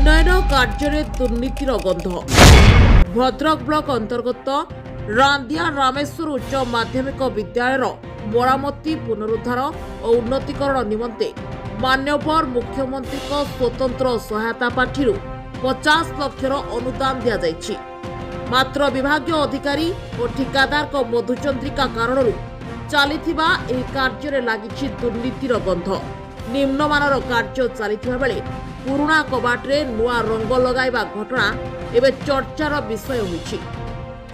ଉନ୍ନୟନ କାର୍ଯ୍ୟରେ ଦୁର୍ନୀତିର ଗନ୍ଧ। ଭଦ୍ରକ ବ୍ଲକ ଅନ୍ତର୍ଗତ ରାନ୍ଧିଆ ରାମେଶ୍ୱର ଉଚ୍ଚ ମାଧ୍ୟମିକ ବିଦ୍ୟାଳୟର ମରାମତି, ପୁନରୁଦ୍ଧାର ଓ ଉନ୍ନତିକରଣ ନିମନ୍ତେ ମାନ୍ୟବର ମୁଖ୍ୟମନ୍ତ୍ରୀଙ୍କ ସ୍ୱତନ୍ତ୍ର ସହାୟତା ପାଣ୍ଠିରୁ 50 ଲକ୍ଷର ଅନୁଦାନ ଦିଆଯାଇଛି। ମାତ୍ର ବିଭାଗୀୟ ଅଧିକାରୀ ଓ ଠିକାଦାରଙ୍କ ମଧୁଚନ୍ଦ୍ରିକା କାରଣରୁ ଚାଲିଥିବା ଏହି କାର୍ଯ୍ୟରେ ଲାଗିଛି ଦୁର୍ନୀତିର ଗନ୍ଧ। ନିମ୍ନମାନର କାର୍ଯ୍ୟ ଚାଲିଥିବା ବେଳେ ପୁରୁଣା କବାଟରେ ନୂଆ ରଙ୍ଗ ଲଗାଇବା ଘଟଣା ଏବେ ଚର୍ଚ୍ଚାର ବିଷୟ ହୋଇଛି।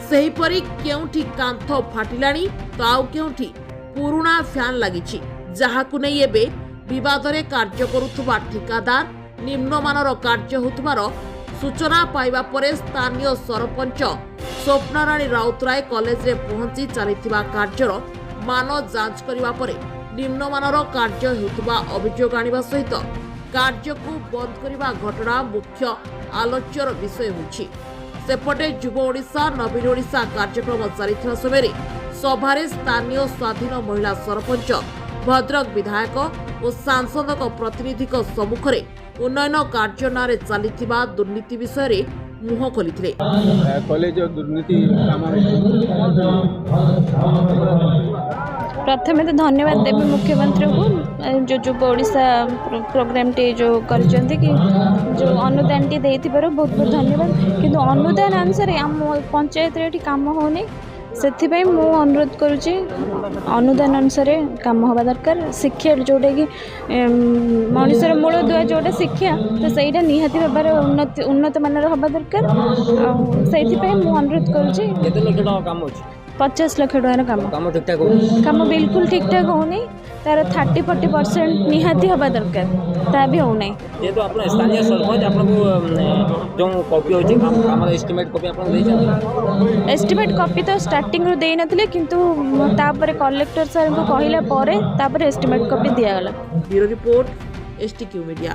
ସେହିପରି କେଉଁଠି କାନ୍ଥ ଫାଟିଲାଣି ତ ଆଉ କେଉଁଠି ପୁରୁଣା ଫ୍ୟାନ୍ ଲାଗିଛି, ଯାହାକୁ ନେଇ ଏବେ ବିବାଦରେ କାର୍ଯ୍ୟ କରୁଥିବା ଠିକାଦାର ନିମ୍ନମାନର କାର୍ଯ୍ୟ ହେଉଥିବାର ସୂଚନା ପାଇବା ପରେ ସ୍ଥାନୀୟ ସରପଞ୍ଚ ସ୍ୱପ୍ନାରାଣୀ ରାଉତରାୟ କଲେଜରେ ପହଞ୍ଚି ଚାଲିଥିବା କାର୍ଯ୍ୟର ମାନ ଯାଞ୍ଚ କରିବା ପରେ ନିମ୍ନମାନର କାର୍ଯ୍ୟ ହେଉଥିବା ଅଭିଯୋଗ ଆଣିବା ସହିତ କାର୍ଯ୍ୟକୁ ବନ୍ଦ କରିବା ଘଟଣା ମୁଖ୍ୟ ଆଲୋଚ୍ୟର ବିଷୟ ହୋଇଛି। ସେପଟେ ଯୁବ ଓଡ଼ିଶା ନବୀନ ଓଡ଼ିଶା କାର୍ଯ୍ୟକ୍ରମ ଚାଲିଥିବା ସମୟରେ ସଭାରେ ସ୍ଥାନୀୟ ସ୍ୱାଧୀନ ମହିଳା ସରପଞ୍ଚ ଭଦ୍ରକ ବିଧାୟକ ଓ ସାଂସଦଙ୍କ ପ୍ରତିନିଧିଙ୍କ ସମ୍ମୁଖରେ ଉନ୍ନୟନ କାର୍ଯ୍ୟ ନାଁରେ ଚାଲିଥିବା ଦୁର୍ନୀତି ବିଷୟରେ ମୁହଁ ଖୋଲିଥିଲେ। କଲେଜ ଦୁର୍ନୀତି କାମ ହେଇଛି। ପ୍ରଥମେ ତ ଧନ୍ୟବାଦ ଦେବି ମୁଖ୍ୟମନ୍ତ୍ରୀଙ୍କୁ, ଯେଉଁ ଯୁବ ଓଡ଼ିଶା ପ୍ରୋଗ୍ରାମଟି ଯେଉଁ କରିଛନ୍ତି କି ଯେଉଁ ଅନୁଦାନଟି ଦେଇଥିବାରୁ ବହୁତ ବହୁତ ଧନ୍ୟବାଦ। କିନ୍ତୁ ଅନୁଦାନ ଅନୁସାରେ ଆମ ପଞ୍ଚାୟତରେ ଏଠି କାମ ହେଉନି। ସେଥିପାଇଁ ମୁଁ ଅନୁରୋଧ କରୁଛି, ଅନୁଦାନ ଅନୁସାରେ କାମ ହେବା ଦରକାର। ଶିକ୍ଷା ଯେଉଁଟାକି ମଣିଷର ମୂଳଦୁଆ, ଯେଉଁଟା ଶିକ୍ଷା, ତ ସେଇଟା ନିହାତି ଭାବରେ ଉନ୍ନତମାନର ହେବା ଦରକାର। ଆଉ ସେଇଥିପାଇଁ ମୁଁ ଅନୁରୋଧ କରୁଛି। କେତେ ଲକ୍ଷ ଟଙ୍କା କାମ ଅଛି? 50 ଲକ୍ଷ ଟଙ୍କାର କାମ। କାମ ଠିକଠାକ ହଉଛି? କାମ ବିଲକୁଲ ଠିକ୍ଠାକ୍ ହେଉନି। ତାର 30-40% ନିହାତି ହେବା ଦରକାର, ତା ବି ହେଉନାହିଁ। ଯେହେତୁ ଆପଣ ସ୍ଥାନୀୟ ସରପଞ୍ଚ, ଆପଣଙ୍କୁ ଯେଉଁ କପି ଅଛି କାମର ଏଷ୍ଟିମେଟ୍ କପି ଆପଣ ଦେଇଛନ୍ତି? ଏଷ୍ଟିମେଟ୍ କପି ତ ଷ୍ଟାର୍ଟିଂରୁ ଦେଇନଥିଲେ, କିନ୍ତୁ ତାପରେ କଲେକ୍ଟର ସାର୍ଙ୍କୁ କହିଲା ପରେ ତାପରେ ଏଷ୍ଟିମେଟ୍ କପି ଦିଆଗଲା। ବ୍ୟୁରୋ ରିପୋର୍ଟ, ଏସ୍ଟିକ୍ୟୁ ମିଡିଆ।